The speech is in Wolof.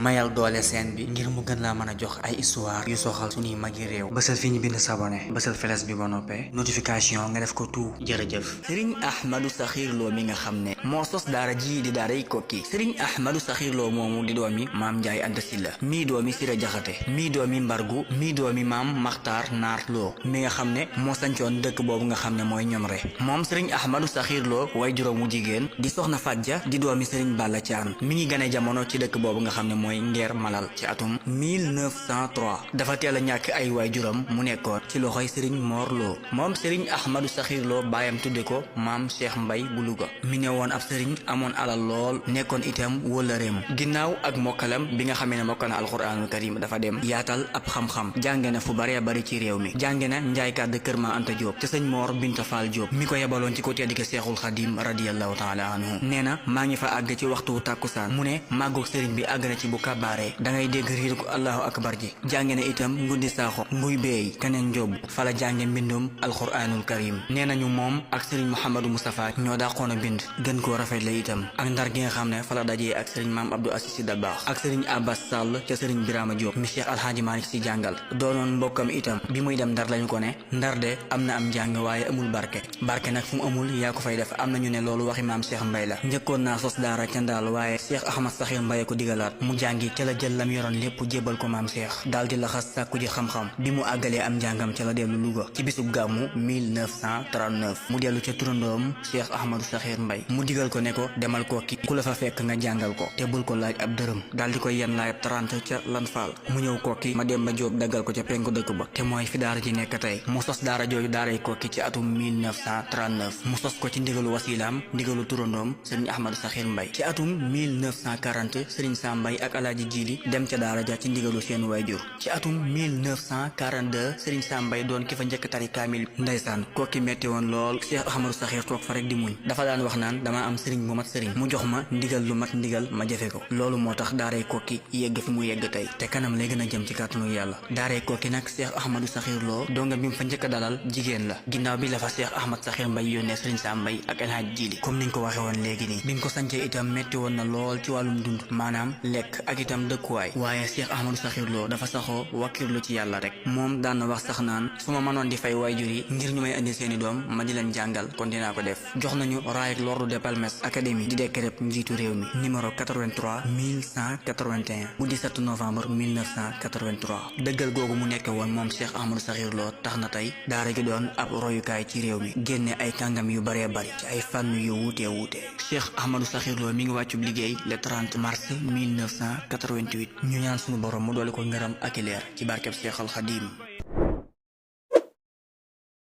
mayal doole seen bi ngir mu gën laa mën a jox ay histoire yu soxal suñuy magi réew. bësal fi ñu bind s'abonner bësal flash bi ba noppee notification nga def ko tout. jërëjëf. sëriñ Ahmadou Sakhir Lo mi nga xam ne moo sos daara ji di daaray Kokki sëriñ Ahmadou Sakhir Lo moomu di doomi maam Njaay Anta Silla mii doomi Sira Jaxate mii doomi Mbargu mii doomi maam Maxtaar Naar Lo mi nga xam ne moo sancoon dëkk boobu nga xam ne mooy Ñomre moom sëriñ Ahmadou Sakhir Lo way juróom wu jigéen di soxna Fadja di doomi sëriñ Balla Caan mi ngi gane jamono ci dëkk boobu nga xam ne mooy Ngeer Malal ci atum 1903 dafa teel a ñàkk ay waajuram mu nekkoon ci loxoy sëriñ Mor Lo moom sëriñ Ahmadou Sakhir Lo baayam tudde ko maam Cheikh Mbay bu Luga mi ne woon ab sëriñ amoon alal lool nekkoon itam wëllëreem ginnaaw ak mokkalam bi nga xamee ne mokkal na alxuraanul karim dafa dem yaatal ab xam-xam jànge na fu bare bari ci réew mi jànge na njaay kàdd kër ma Anta Diop te sëñ Mor Binta Fall Diop mi ko yebaloon ci ko tedd ki Seexul Xadim radiyallahu taala anhu nee na maa ngi fa àgg ci waxtu tàkkusaan mu ne màggoog sëriñ bi àgg na ci bu kabaare da ngay dégg riir ko allahu akbar ji jànge na itam ngundi saaxo nguy beey keneen njóob fala jànge mbindum alxuraanul karim nee nañu moom ak sëriñ Mouhamadou Moustapha ñoo dàqoon a bind gën koo rafet la itam ak ndar gi nga xam ne fala dajee ak sëriñ maam Abdou Aziz Sy Dabakh ak sëriñ Abbas Sall te sëriñ Birama Diop mi Cheikh Alhaaji Malick Sy jàngal doonoon mbokkam itam bi muy dem ndar lañu ko ne ndar de am na am njàng waaye amul barke nag fu mu amul yaa ko fay def am nañu ne loolu waxi maam Cheikh Mbay la njëkkoon naa sos daara ca ndaal waaye Cheikh Ahmad Sakhir Mbaye ko digalaat mu jàngi ca la jël lam yoroon lépp jébal ko maam Cheikh daal di laxas sàkku ji xam-xam bi mu àggalee am njàngam ca la dellu Louga ci bisub gàmmu 1939 mu dellu ca turandoom Cheikh Ahmadou Sakhir Mbaye mu digal ko ne ko demal Kokki ku la fa fekk nga jàngal ko te bul ko laaj ab dërëm daal di koy yenn laayab 30 ca lan faal mu ñëw Kokki ma dem ba Jóob daggal ko ca penku dëkk ba te mooy fi daara ji nekk tey mu sos daara jooju daaray Kokki ci atum 1939 mu sos ko ci ndigalu wasilaam ndigalu turandoom Serigne Ahmadou Sakhir Mbaye ci atum 1940 Serigne Sam Mbaye ak Alaaji Jili dem ca daara ja ci ndigalu seen waajur ci atum 1942 Serigne Sam Mbaye doon ki fa njëkk tari kaamil ndeysaan Kokki metti woon lool Cheikh Ahmadou Sakhir toog fa rek di muñ dafa daan wax naan dama am sëriñ bu mat sëriñ mu jox ma ndigal lu mat ndigal ma jëfe ko loolu moo tax daaray Kokki yegg fi mu yegg tey te kanam lay gën a jëm ci kàttanu yàlla daaray Kokki nag Cheikh Ahmadou Sakhir Lo donga bi mu fa njëkk a dalal jigéen la ginnaaw bi la fa Cheikh Ahmad Sakhir Mbaye yónnee Serigne Sam Mbaye ak El Hadj Jili comme niñ ko waxe woon léegi nii bi mu ko sancee itam metti woon na lool ci wàllum dund maanaam lekk ak itam dëkkuwaay waaye Cheikh Ahmadou Sakhir Lo dafa saxoo wakkirlu ci yàlla rek moom daan na wax sax naan su ma mënoon di fay waajur yi ngir ñu may indi seeni doom ma di leen jàngal kon dinaa ko def jox nañu raay ak l'ordre de Palmes académie di décret njiitu réew mi numéro 83 1181 bu 17 novembre 1983 dëggal googu mu nekk woon moom Cheikh Ahmadou Sakhir Lo tax na tey daara gi doon ab royukaay ci réew mi génne ay kàngam yu baree bari ci ay fànn yu wuute Cheikh Ahmadou Sakhir Lo mi ngi wàccub liggéey le 30 mars 1988 ñu ñaan suñu borom mu doole ko ngërëm ak leer ci barkeb Cheikh al Khadim